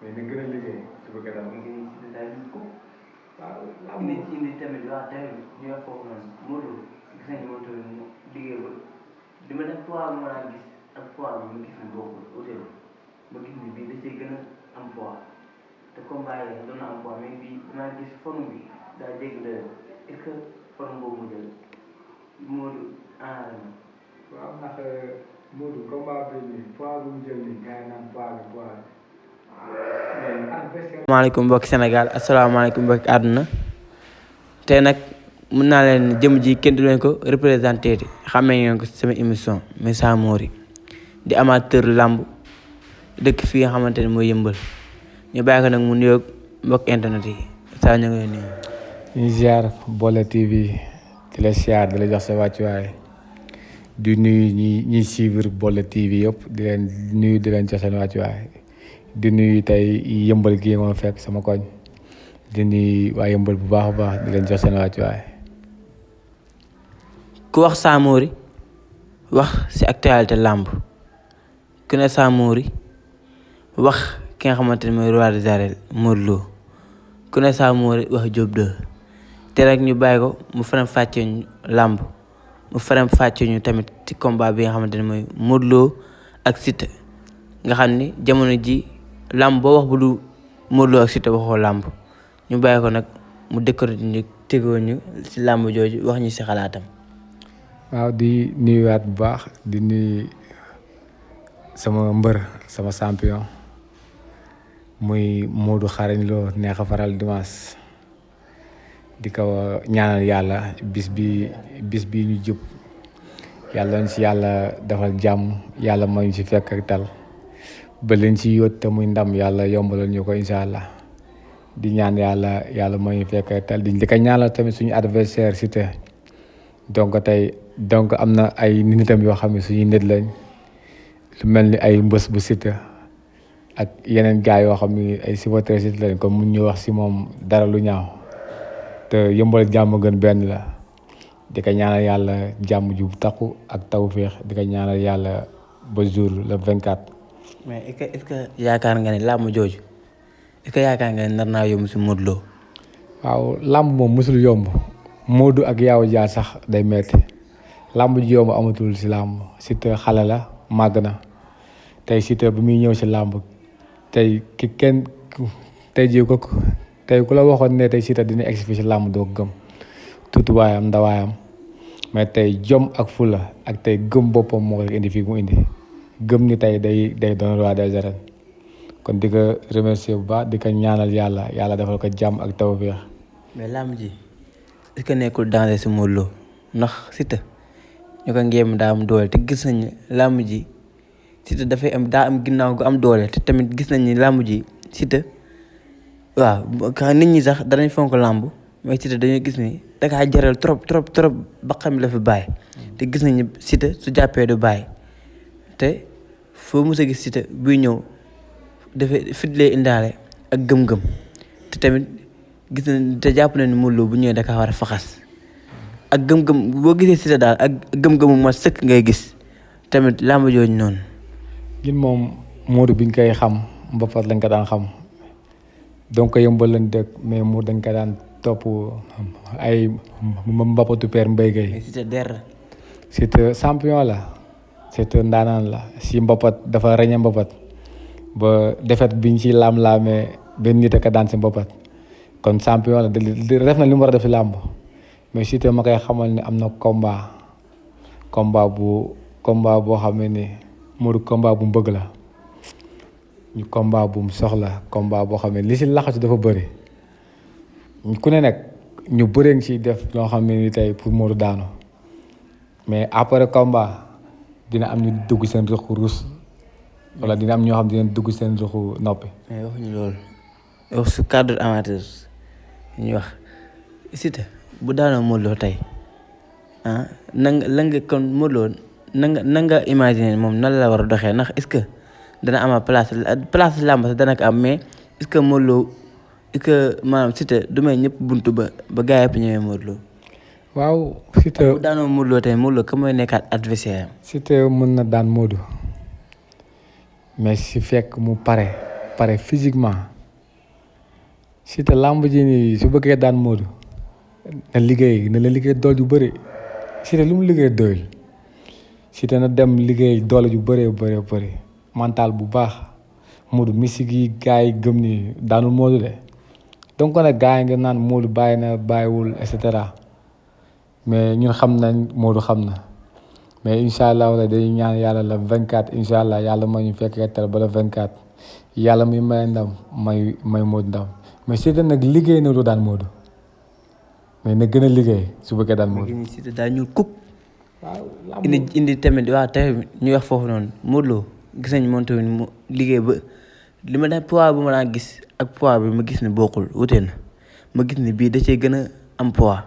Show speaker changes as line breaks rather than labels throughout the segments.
mais na gën a liggéey su bëgg a dal. waaw làmb
indi tamit waaw tamit ñu wax foofu noonu Modou gis nañu Modou liggéey ba li ma def poids bi ma daan gis ak poids bi ma gis ni bokkul ute ma gis ni bii da cee gën a am poids te combat yi doon na am poids mais bii damaa gis forme bi daa dégg de est-ce que forme boobu mu jël Modou arrangé na.
waaw ndax Modou combat bi nii poids bu mu jël nii gars yi naan poids bi poids bi.
asalaamaaleykum mbokki Sénégal asalaamaaleykum mbokki àdduna tey nag mën naa leen jëm ji kenn du leen ko représenté xamee ngeen ko sama émission Messa Mori di amateur làmb dëkk fii nga xamante ne mooy Yëmbal ñu bàyyi ko nag mu nuyoog mbokk internet yi saa ñu ngi leen nuyu.
ñu ziar Bolle TV di la ziar di la jox sa wàccuwaay di nuyu ñi suivre Bolle TV yëpp di leen nuyu di leen jox seen wàccuwaay di nuyu tey Yëmbal gi ma fekk sama koñ di nuyu waa Yëmbal bu baax a baax di leen jox seen wàccuwaay.
ku wax Sa Mori wax ci actualité làmb ku ne Sa Mori wax ki nga xamante ne mooy roi des arènes Modou Lo ku ne Sa Mori wax Diop 2 te rek ñu bàyyi ko mu faram fàccee ñu làmb mu faram fàccee ñu tamit ci combat bi nga xamante ne mooy Modou Lo ak Siteu nga xam ni jamono ji làmb boo wax bu du Modou Lo ak Siteu waxoo làmb ñu bàyyi ko nag mu décoré ñu tegoo ñu ci làmb jooju wax ñu ci xalaatam.
waaw di nuyuwaat bu baax di nuyu sama mbër sama champion muy Modou Xarañ Lo neex a faral dimanche di ko ñaanal yàlla bis bi ñu jub yàlla nañ ci yàlla defal jàmm yàlla may ñu ci fekk ak tal ba leen ci yóot te muy ndam yàlla yombalal ñu ko incha allah di ñaan yàlla may ñu fekk ak tal di ko ñaanal tamit suñu adversaire Siteu donc am na ay nitam yoo xam ne suñuy nit lañ lu mel ni ay mbës bu Siteu ak yeneen gars yoo xam ne ay supporters Siteu lañ comme mun ñu wax ci moom dara lu ñaaw te Yëmbal jàmm gën benn la di ko ñaanal yàlla jàmm ju takku ak tawféex di ko ñaanal yàlla ba jour le 24.
mais est-ce que yaakaar nga ne làmb jooju est-ce que yaakaar nga ne nar naa yomb ci Modou Lo.
waaw làmb moom mësul yomb Modou ak Yaaw Jaar sax day metti làmb ji yomb amatul ci làmb Siteu xale la màgg na tey Siteu bu muy ñëw ci làmb tey tey ku la waxoon ne tey Siteu dina egsi fi ci làmb doo gëm tuuti waayam ndawaayam mais tey jom ak fula ak tey gëm boppam moo ko indi fii mu indi gëm ni tey day doon roi des arènes kon di ko remercier bu baax di ko ñaanal yàlla defal ko jàmm ak tawfeex.
mais làmb ji est-ce que nekkul danger ci Modou Lo ndax Siteu ñu ko ngéem daa am doole te gis nañ làmb ji Siteu daa am ginnaaw gu am doole te tamit gis nañ ni làmb ji Siteu waaw nit ñi sax danañ fonk làmb mais Siteu dañoo gis ni dakaa jaral trop ba xam la fi bàyyi te gis nañ ni Siteu su jàppee du bàyyi te foo mos a gis Siteu buy ñëw dafay fitlee indaale ak gëm-gëm te tamit gis nañ te jàpp na ni Modou Lo bu ñëwee dakaa war a faxas ak gëm-gëm boo gisee Siteu daal ak gëm-gëmu ma sëkk ngay gis tamit làmb jooju noonu.
ñun moom Modou biñ koy xam mbapat lañ ko daan xam donc Yëmbal lañ dëkk mais Modou dañ ko daan topp ay mbapatu père Mbaye Gueye. Siteu champion la Siteu ndaanaan la si mbapat dafa reñe mbapat ba defet biñ ci laam-laamee benn nit a ko daan si mbapat kon champion la def na li mu war a def si làmb mais Siteu ma koy xamal ne am na combat boo xam ne ni Modou combat bu mu bëgg la ñu combat bu mu soxla combat boo xam ne li si laxatu dafa bëri ku ne nag ñu bëree ngi ciy def loo xam ne ni tey pour Modou daanu mais après combat dina am ñu dugg seen ruxu ruus wala dina am ñoo xam ne dina dugg seen ruxu noppi.
mais waxuñu loolu wax su cadre amateur ñu wax Siteu bu daanoo Modou Lo tey lan nga kon Modou Lo na nga imaginer moom nan la war a doxee ndax est-ce que dana ama place làmb sax dana ko am mais est-ce que Modou Lo est-ce que maanaam Siteu du may ñëpp buntu ba gaa yëpp ñëwee Modou Lo.
waaw Siteu
bu daanoo Modou Lo tey Modou Lo ka mooy nekkaat adversaire am.
Siteu mën na daan Modou mais si fekk mu pare pare physiquement Siteu làmb ji nii su bëggee daan Modou na la liggéey dool ju bëri Siteu lu mu liggéey doyul Siteu na dem liggéey doole ju bëree bëri mental bu baax Modou mystique yi gars yi gëm ni daanul Modou de donc nag gars yi nga naan Modou bàyyi na bàyyiwul et cetera mais ñun xam nañ Modou xam na mais incha allah wala dañuy ñaan yàlla la 24 incha allah yàlla may ñu fekkee tel ba la 24 yàlla muy may ndam may Modou ndam mais Siteu nag liggéey na lu daan Modou mais na gën a liggéey su bëggee daan Modou.
Siteu daa ñuul kuk.
waaw
indi tamit ñu wax foofu noonu Modou Lo gis nañ moom tamit mu liggéey ba li ma daan poids bu ma daan gis ak poids bi ma gis ne bokkul wute na ma gis ne bii da cee gën a am poids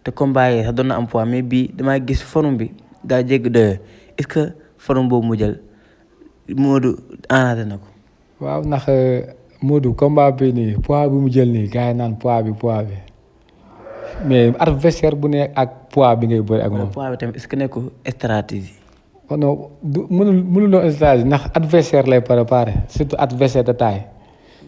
te combat yi sax doon na am poids mais bii damaa gis forme bi daa jégg doyoo est-ce que forme boobu mu jël Modou arrangé na ko.
waaw ndax Modou combat bi nii poids bi mu jël nii gars yi naan poids bi mais adversaire bu ne ak poids bi ngay bëri ak moom.
poids bi tamit est-ce que nekkul stratégie.
non du mënul doon stratégie ndax adversaire lay préparé surtout adversaire de taille.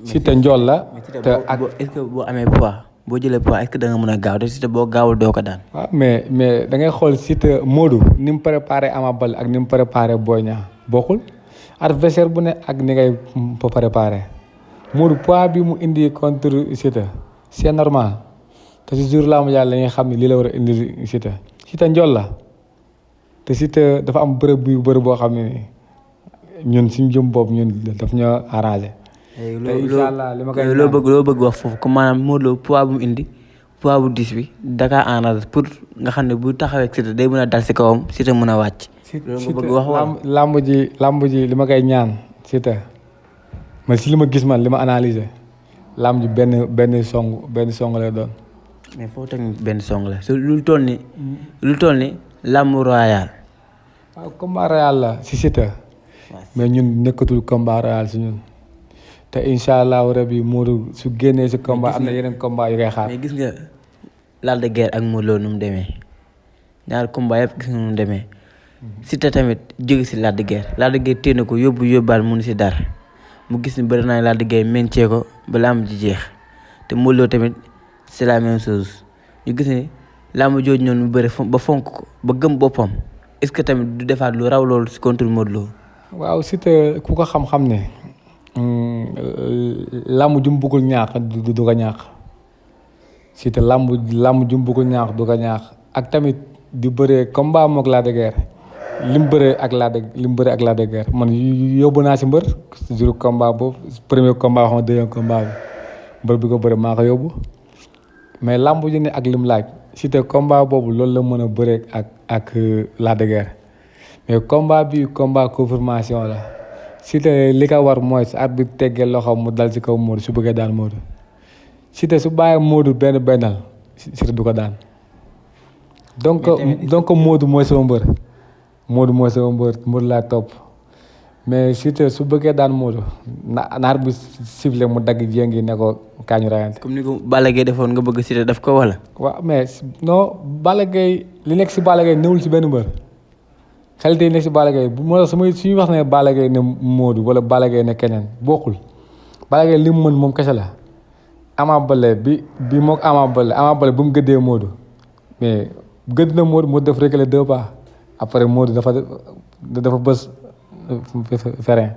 Siteu njool la. te ak
est-ce que boo amee poids boo jëlee poids est-ce que da nga mën a gaaw te Siteu boo gaawul doo ko daan.
waaw mais da ngay xool Siteu Modou ni mu préparé Ama Baldé ak ni mu préparé Boy Niang bokkul adversaire bu ne ak ni ngay préparé Modou poids bi mu indi contre Siteu c'est normal te si jour laa mu yàlla la ñuy xam ne lii la war a indi Siteu njool la te Siteu dafa am bërëb boo xam ne ñun suñu jëm bopp ñun daf ñoo arrangé. te incha allah li ma koy
loo bëgg wax foofu comme maanaam Modou Lo poids bu mu indi poids bu 10 bi Dakar arrangé pour nga xam ne bu taxawee Siteu day mën a dal si kawam Siteu mën a wàcc. loolu nga bëgg wax wala
lamb ji li ma koy ñaan Siteu man si li ma gis man li ma analysé lamb ji benn song lay doon.
mais foo teg benn song la lu toll ni lamb royal.
waaw combat royal la si Siteu mais ñun nekkatul combat royal si ñun te incha allahu rabi Modou su génnee si combat am na yeneen combat yu koy xaar.
mais gis nga Lac de Guiers ak Modou Lo nu mu demee ñaari combat yëpp gis nga nu mu demee Siteu tamit jóge si Lac de Guiers téye na ko yóbbaal mënu si dara mu gis ni bëri naa Lac de Guiers meñcee ko ba lamb ji jeex te Modou Lo tamit c'est la même chose ñu gis ne lamb jooju noonu mu bëri ba fonk ko ba gëm boppam est-ce que tamit du defaat lu raw loolu si contre Modou Lo.
waaw Siteu ku ko xam-xam ne lamb ju mu bëggul ñaax du ko ñaax Siteu lamb ju mu bëggul ñaax du ko ñaax ak tamit di bëree combat moog Lac de Guiers li mu bëree ak Lac de Guiers man yóbbu naa si mbër jour combat boobu premier combat xam deuxième combat bi mbër bi ko bëri maa ko yóbbu mais lamb ju ne ak lim laaj Siteu combat boobu loolu la mën a bëree ak Lac de Guiers mais combat bi combat confirmation la Siteu li ko war mooy su arbitre bi teggee loxo mu dal ci kaw Modou su bëggee daan Modou Siteu su bàyyi Modou bennal Siteu du ko daan donc Modou mooy sama mbër Modou laa topp mais Siteu su bëggee daan Modou naar bi sifflé mu dagg jéngi ne ko kaañu rayante.
comme ni ko Balla Gaye defoon nga bëgg Siteu daf ko wala.
waaw mais non Balla Gaye li nekk si Balla Gaye newul si benn mbër qualité yi nekk si Balla Gaye moo tax suñuy wax ne Balla Gaye ne Modou wala Balla Gaye ne keneen bokkul Balla Gaye li mu mën moom kese la Ama Baldé bi moog Ama Baldé bu mu gëddee Modou mais gëdd na Modou mu def reculer 2 pas après Modou dafa bës frein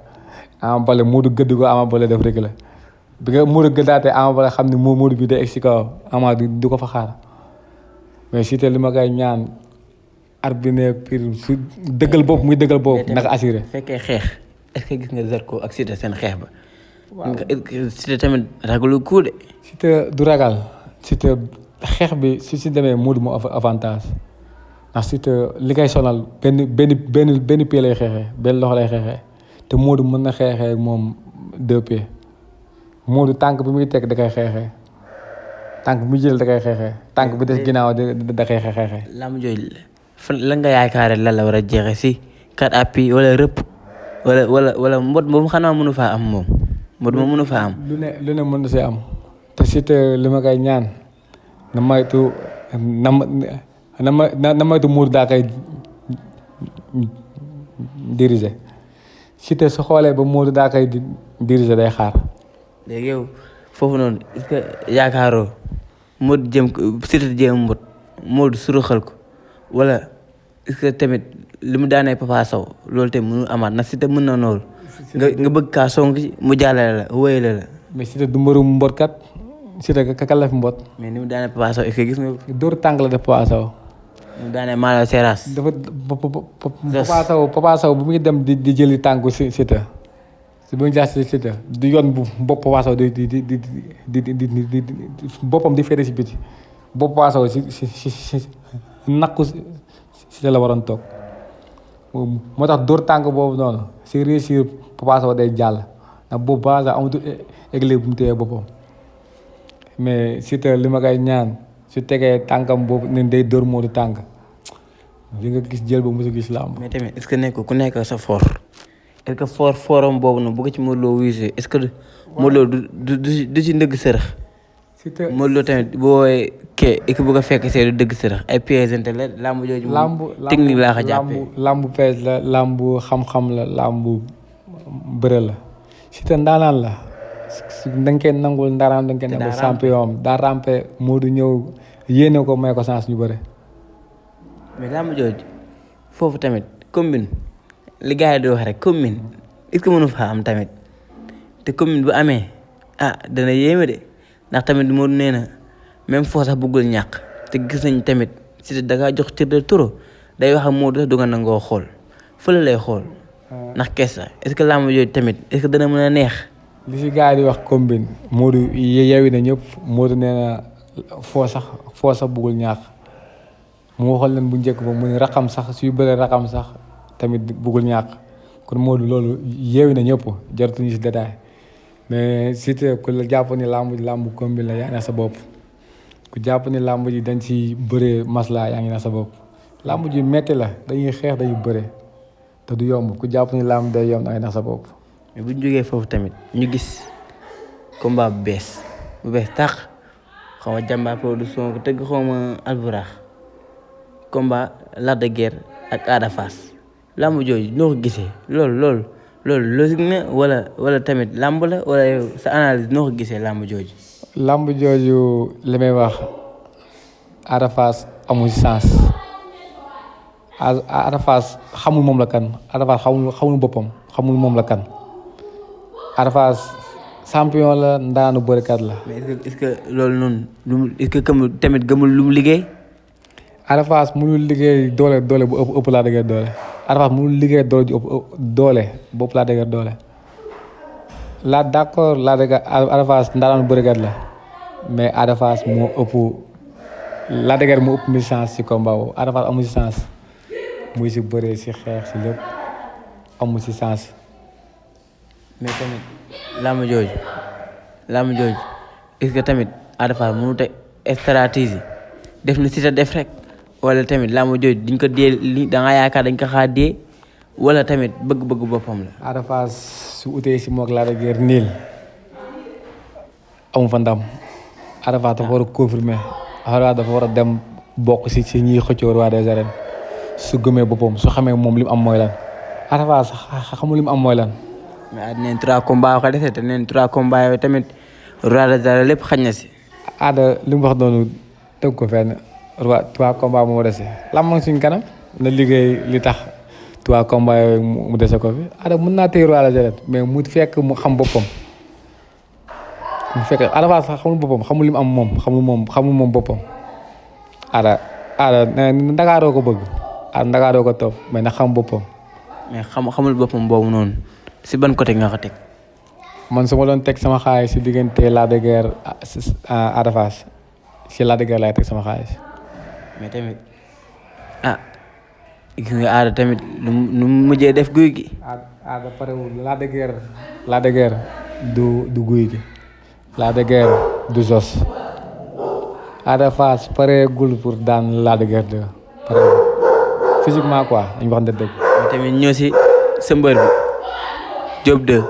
Ama Baldé Modou gëdd ko Ama Baldé def reculer bi nga Modou gëddaatee Ama Baldé xam ne Modou bi day egg si kaw Ama du ko fa xaar mais Siteu li ma koy ñaan arbitre pire su dëggal bopp muy dëggal bopp naka assuré.
fekkee xeex est-ce que gis nga Zarko ak Siteu seen xeex ba. waaw Siteu tamit ragalu coup de.
Siteu du ragal Siteu xeex bi si demee Modou moo avantage ndax Siteu li koy sonal benn pied lay xeexee benn loxo lay xeexee te Modou mën na xeexee moom 2 pieds Modou tànk bi muy teg da koy xeexee tànk bi muy jël da koy xeexee tànk bi des ginnaaw da koy xeexee.
lamb jooju fan la nga yaakaare lan la war a jeexee si 4 appuis wala rëpp wala mbot moom xanaa mënu faa am moom mbot moom mënu faa am.
lu ne mën na see am te Siteu li ma koy ñaan na maytu na maytu Modou daa koy diriger Siteu su xoolee ba Modou daa koy dirigé day xaar.
léegi yow foofu noonu est-ce que yaakaaroo Modou jëm Siteu jéem mbot Modou suruxal ko wala est-ce que tamit li mu daanee Papa Sow loolu tamit mënu amaat na Siteu mën na loolu nga bëgg kaa song ci mu jàllale la wóyale la.
mais Siteu du mbërum mbotkat Siteu ka la fi mbot.
mais ni mu daanee Papa Sow est-ce que gis nga.
dóor tànk la def Papa Sow.
ni mu daanee Malo Seras.
dafa Papa Sow bu muy dem di jëli tànku Siteu si bu ñu jaas si Siteu du yoon bu bopp Papa Sow di boppam di féete si biti bopp Papa Sow si nakku Siteu la waroon toog moo tax dóor tànk boobu noonu si réussir Papa Sow day jàll ndax boobu Papa Sow amatul équilibre bu mu téyee boppam mais Siteu li ma koy ñaan su tegee tànkam boobu ne day dóor Modou tànk li nga gis jël ba mosu gis làmb.
mais tamit est-ce que nekk ku nekk sa fort est-ce que forum boobu noonu bu ko ci Modou Lo wiisee est-ce que Modou Lo du ci ndëgg sërëx.
Siteu
Modou Lo tamit boo woowee kee équipe bu ko fekk see du dëgg sërëx ay pièces la làmb jooju. technique laa ko jàppee
làmb pièce la làmb xam-xam la làmb bëre la Siteu ndaanaan la da nga koy nangul ndaanaan da nga koy nangul champion am daa rampe Modou ñëw yéene ko may ko chance ñu bëre.
mais làmb jooju foofu tamit commune li gars yi di wax rek commune est-ce que mënu fa am tamit te commune bu amee dana yéeme de ndax tamit Modou nee na même foo sax bëggul ñàkk te gis nañ tamit Siteu da ngaa jox tir de trop day wax ak Modou sax du nga nangoo xool fële lay xool ndax kees sax est-ce que làmb jooju tamit est-ce que dana mën a neex.
li si gars yi di wax combine Modou yeewi na ñëpp Modou nee na foo sax bëggul ñàkk mu waxoon leen bu njëkk ba mu ne raxam sax suy bëree raxam sax tamit bëggul ñàkk kon Modou loolu yeewi na ñëpp jaratuñu si détail mais Siteu ku la jàpp ni làmb combine la yaa ngi na sa bopp ku jàpp ni làmb ji dañ ci bëree masla yaa ngi na sa bopp làmb ji metti la dañuy xeex dañuy bëree te du yomb ku jàpp ni làmb day yomb da ngay na sa bopp.
mais bu ñu jógee foofu tamit ñu gis combat bu bees tax xaw ma Jàmbaar production ko tëgg xaw ma Alburax combat Lac de Guiers ak Ada Fass làmb jooju noo ko gisee loolu logique na wala tamit làmb la wala yow sa analyse noo ko gisee làmb jooju.
làmb jooju li may wax Ada Fass amul sens Ada Fass xamul moom la kan Ada Fass xamul boppam xamul moom la kan. Ada Fass champion la ndaanu bërikat la.
mais est-ce que loolu noonu est-ce que tamit gëmul lu mu liggéey.
Ada Fass mënul liggéey doole bu ëpp Lac de Guiers doole. Ada Fass mënul liggéey doole ju ëpp doole bu ëpp Lac de Guiers doole. D'accord Lac de Guiers Ada Fass ndaanu bërikat la mais Ada Fass moo ëpp Lac de Guiers moo ëpp mi chance si combat boobu Ada Fass amul si chance muy si bëree si xeex si lépp amul si chance.
mais tamit làmb jooju est-ce que tamit Ada Fass mënut a stratégie def na Siteu def rek wala tamit làmb jooju diñ ko dee li da nga yaakaar dañ ko xaar dee wala tamit bëgg-bëgg boppam la.
Ada Fass su utee si moog Lac de Guiers niil amu fa ndam Ada Fass dafa war a confirmer dafa war a dem bokk si ñiy xëccoo roi des arènes su gëmee boppam su xamee moom li mu am mooy lan Ada Fass xamul li mu am mooy lan.
mais neen 3 combats ko dese te neen 3 combats yooyu tamit roi des arènes lépp xañ na si.
Ada li mu wax noonu tëgg ko fenn 3 combats moo dese lam ma suñ kanam na liggéey li tax 3 combats yooyu mu dese ko fi Ada mën naa téye roi des arènes mais mu fekk mu xam boppam mu fekk Ada Fass sax xamul boppam xamul li mu am moom xamul moom boppam Ada ndakaaroo ko bëgg Ada ndakaaroo ko topp mais na xam boppam.
mais xamul boppam boobu noonu si ban côté nga ko teg.
man su ma doon teg sama xaalis si diggante Lac de Guiers Ada Fass si Lac de Guiers laay teg sama xaalis.
mais tamit gis nga Ada tamit nu mujjee def guy gi.
Ada parewul Lac de Guiers du guy gi Lac de Guiers du sos Ada Fass pareegul pour daan Lac de Guiers de pareegul physiquement quoi dañu wax dëgg.
mais tamit ñoo si sa mbër bi Diop 2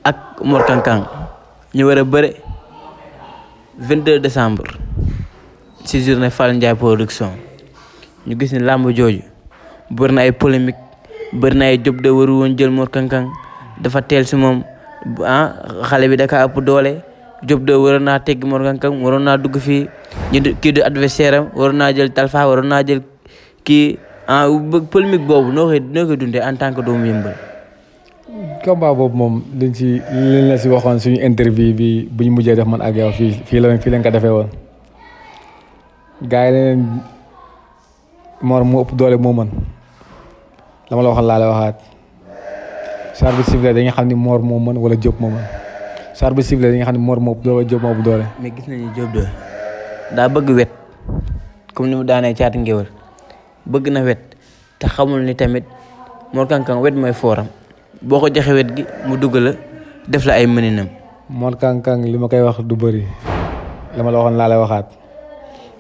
ak Mor Kankang ñu war a bëre 22 décembre ci journée Fall Ndiaye production ñu gis ni làmb jooju bëri na ay polémique bëri na ay Diop 2 waru woon jël Mor Kankang dafa teel si moom xale bi da kaa ëpp doole Diop de waroon naa tegg Mor Kang Kang waroon naa dugg fii kii du adversaire am waroon naa jël Talfa waroon naa jël kii polémique boobu noo koy dundee en tant que doomu Yeumbeul.
combat boobu moom liñ la si waxoon suñu interview bi bu ñu mujjee def man ak yow fii lañ ko defee woon gars yi leen Mor mu ëpp doole moo mën la ma la waxoon laa lay waxaat saa bi sifflé dañuy xam ni Mor moo mën wala Diop moo mën saa bi sifflé dañuy xam ni Mor moo ëpp doole wala Diop moo ëpp doole.
mais gis nañu Diop de daa bëgg wet comme ni mu daanee Caatu Ngéwél bëgg na wet te xamul ni tamit Mor Kang Kang wet mooy fooram boo ko joxe wet gi mu dugg la def la ay mëninam.
Mor Kang Kang li ma koy wax du bëri la ma la waxoon laa lay waxaat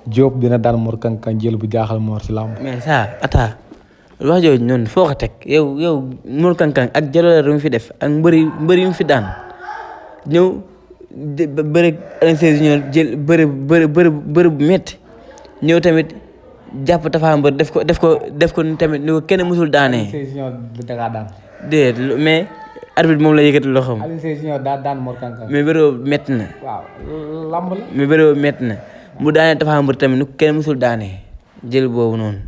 Diop dina daan Mor Kang Kang jël bu jaaxal Mor si làmb.
mais ça ata wax jooju noonu foo ko teg yow Mor Kang Kang ak jaloore yu mu fi def ak mbëri yu mu fi daan ñëw bëri Alioune Sèye Junior jël bëri bu métti ñëw tamit jàpp Tapha Mbeur def ko tamit ni ko kenn mësul daanee.
Alioune Sèye Junior da kaa daan.
déedéet mais arbitre moom la yëkkati loxoom.
Alioune Sèye Junior daa daan Mor Kang Kang.
mais bëri métti na.
waaw lamb la.
mais bëri métti na mu daanee Tapha Mbeur tamit ni ko kenn mësul daanee jël boobu noonu.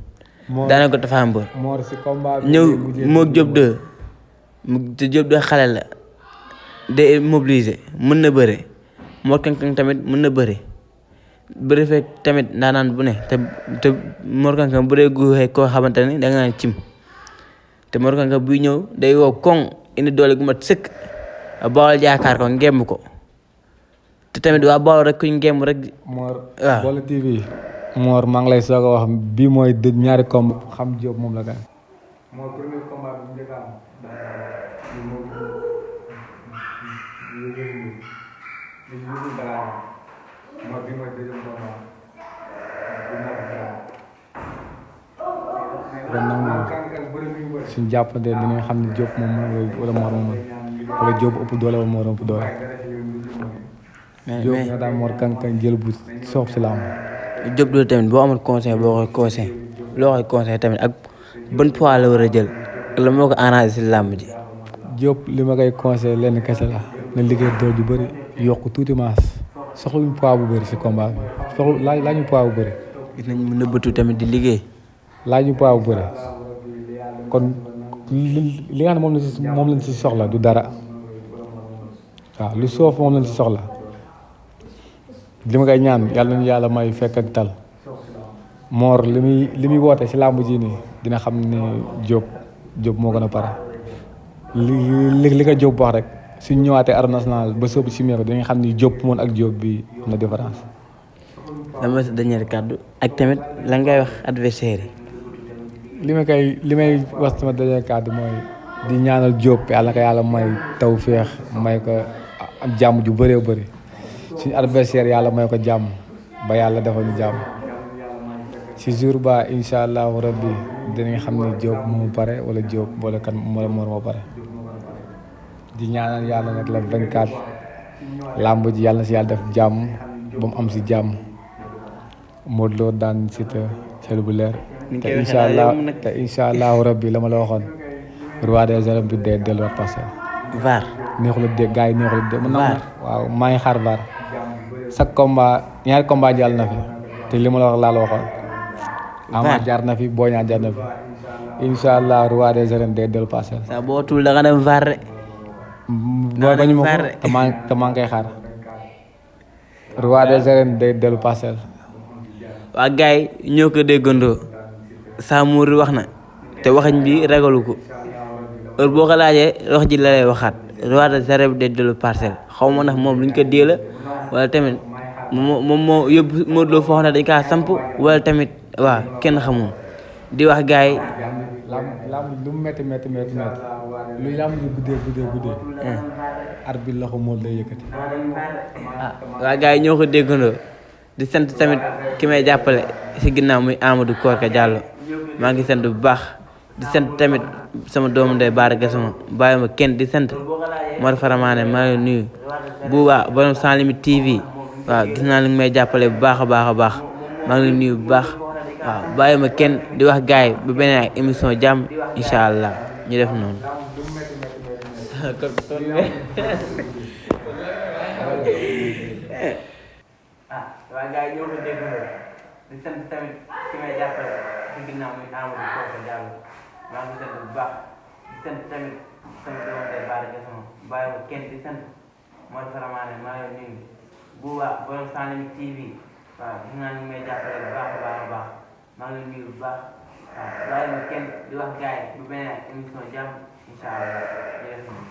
daanee ko Tapha Mbeur.
Mor si combat bi
ñëw moo Diop 2 te Diop 2 xale la day mobiliser mën na bëre Mor Kang Kang tamit mën na bëre bëri fekk tamit ndaanaan bu ne te Mor Kang Kang bu dee guuxee koo xamante ni da nga naan cim te Mor Kang Kang buy ñëw day woo koŋ indi doole gu mat sëkk Bawol jaakaar ko ngemb ko te tamit waa Bawol rek kuñ ngemb rek.
Mor
waaw
Baol TV. Mor maa ngi lay soog a wax bii mooy ñaari combat xam Diop moom la gën. Mor premier combat bi njëkk a am suñ jàppante dinañ xam ne Diop moom wala Mor moom wala Diop ëpp doole wala Mor ëpp doole. Diop nga daan Mor Kang Kang jël bu soob si làmb.
Diop doo tamit boo amul conseil loo koy conseil tamit ak ban poids la war a jël ak la moo ko arrangé si làmb ji.
Diop li ma koy conseil lenn kese la na liggéey dool ju bëri yokk tuuti maas soxluñu poids bu bëri si combat bi laaj ñu poids bu bëri.
gis nañ mu nëbbatu tamit di liggéey.
laaj ñu poids bu bëri kon li nga xam ne moom lañ si soxla du dara waaw lu soof moom lañ si soxla. li ma koy ñaan yàlla nañu yàlla may fekk ak tal Mor li muy woote si làmb ji nii dina xam ne Diop moo gën a pare li ko Diop wax rek suñ ñëwaatee arène nationale ba soobu si ko dañuy xam ni Diop moom ak Diop bi am na différence.
dama sa dernier kàddu ak tamit la ngay wax adversaire yi.
li may wax sama dernier kàddu mooy di ñaanal Diop yàlla na ko yàlla may tawféex may ko am jàmm ju bëree bëri. suñu adversaire yàlla may ko jàmm ba yàlla defal ñu jàmm si jour ba incha allahu rabbi dinañ xam ne Diop moo pare wala Diop wala kan wala Mor moo pare di ñaanal yàlla nag la 24 làmb ji yàlla na si yàlla def jàmm ba mu am si jàmm Modou Lo daan Siteu xel bu leer te incha allahu rabbi la ma la waxoon roi des arènes bi dee delluwaat Parcelles.
VAR
neexul a dégg gars yi neexul a dégg. waaw maa ngi xaar VAR. chaque combat ñaari combat jàll na fi te li ma la wax laa la waxoon. Ama jaar na fi Boy Niang jaar na fi. incha allah roi des arènes day dellu Parcelles.
saa boo tuul da nga dem VAR de.
boo bañu ma ko te maa ngi koy xaar. roi des arènes day dellu Parcelles.
waa gars yi ñoo ko déggandoo Samour wax na te waxañ bi ragalu ko heure boo ko laajee wax ji la lay waxaat roi des arènes day dellu Parcelles xaw ma ndax moom luñ ko dee la wala tamit moom moo yóbbu Modou Lo foo xam ne dañ kaa samp wala tamit waaw kenn xamul di wax gars yi.
lamb lu mu métti lu lamb ji guddee. arbitre loxo Modou lay yëkkati.
waa gars yi ñoo ko déggandoo di sant tamit ki may jàppale si ginnaaw muy Amadou Korka Diallo maa ngi sant bu baax di sant tamit sama doomu ndey Baara Gassama bàyyi ma kenn di sant Mor Faramane maa ngi nuyu Bouba borom Sans Limite TV waaw gis naa li nga may jàppale bu baax a baax maa ngi nuyu bu baax waaw bàyyi ma kenn di wax gars yi bu beneen ak émission jàmm incha allah ñu def noonu.
waa gars yi ñoo ko déggoo di sant tamit ki may jàppale ci ginnaaw muy Amadou Kooka Diallo maa ngi sant bu baax di sant tamit sama doom day baara sama bàyyi ma kenn di sant moo faramaane maa ngi nuyu bu baax borom Sanem TV waaw gis naa ni may jàppale bu baax a baax a baax maa ngi nuyu bu baax waaw bàyyi ma kenn di wax gars yi bu beneen émission jàmm incha allah